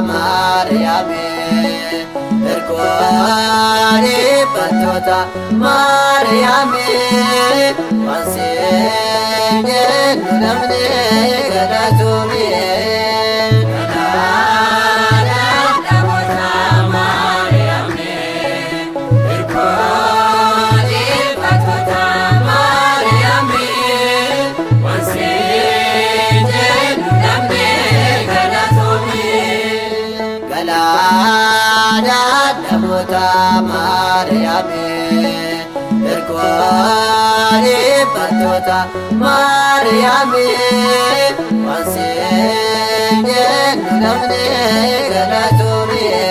Maariyaame ergoon dhiibbattoota Maariyaame waan siin jennu namni galatoomee. Galaana namoota Maariyaame ergoon dhiibbattoota Maariyaame waan siin jennu namni galatoomee.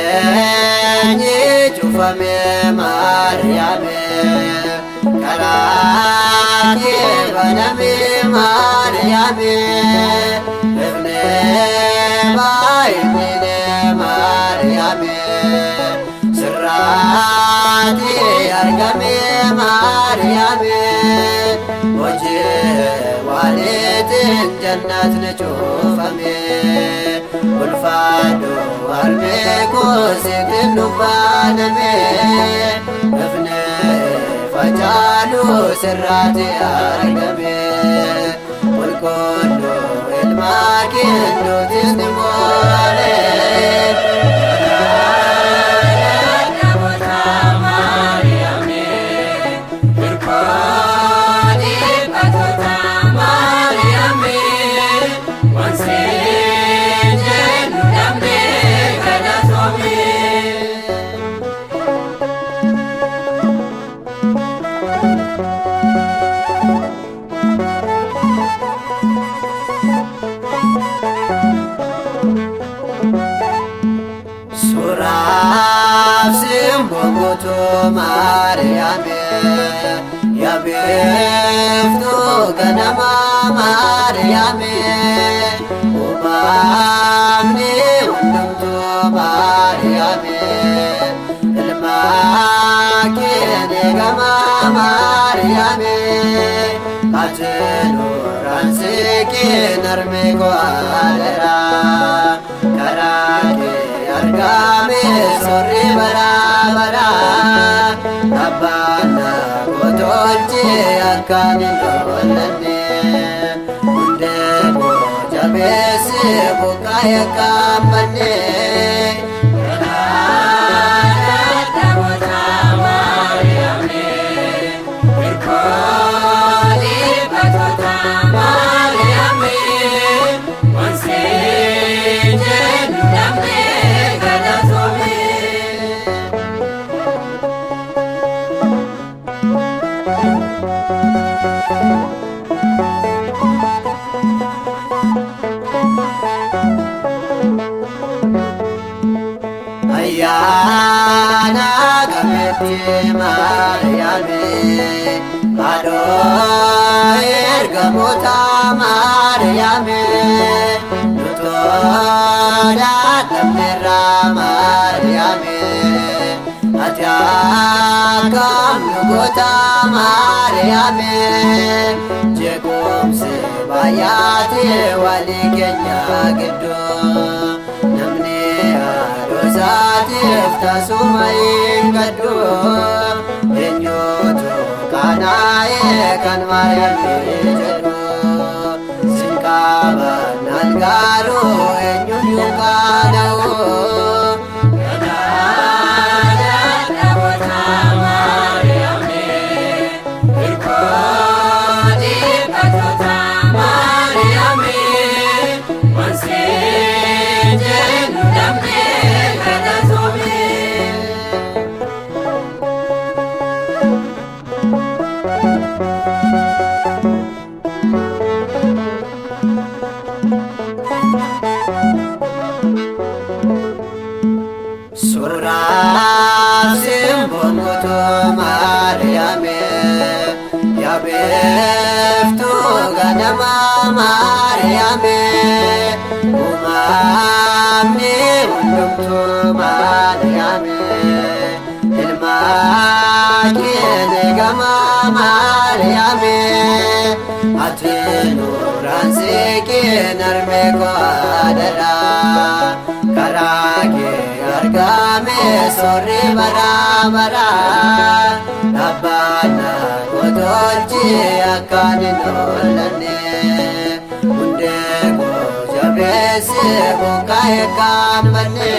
Jireenyi cufame Maariyaame karaa kee baname Maariyaame ifne baay'inne Maariyaame sirraati argame Maariyaame hojii waaliitiin jannatni cufame ulfaadhu harmee koo si kennu baaname ifne facaalu sirraati argame qulqullu ilmaa kennuutis ni moole. Suuraaf simboo guutuu Maariyaame yabeeftuu ganama Maariyaame uumamni hundumtuu Maariyaame ilmaa keenya gama Maariyaame ati nurraan siqeen harmee koo adeera karaa kee argame sorri bara bara abbaan na kotolche akkaan hin hollanne hundee koo jabeesse buqqaa'ee akkaan banne. Ayyaana gameetti Maariyaame haadhoo ergamoota Maariyaame nutoo dadhabneerra Maariyaame ati akkam nu goota Maariyaame jeequmsi baay'ate walii keenya gidduu namni haadhoo isaatiif tasuma hin gaddu eenyutu qaanaa'e kan Maariyaame jedhu sin qaabannaan garuu eenyuun hin qaana'u. gama Maariyaame, uumamni hundumtuu Maariyaame, ilma kee gama Maariyaame, ati nurraan siqin harmee koo adaraa, karaa kee argame soorri bara bara, dhaabbannaa koo tolchi akkaan hin hollanne, hundee koo jabeessi buqqa'e kan banne.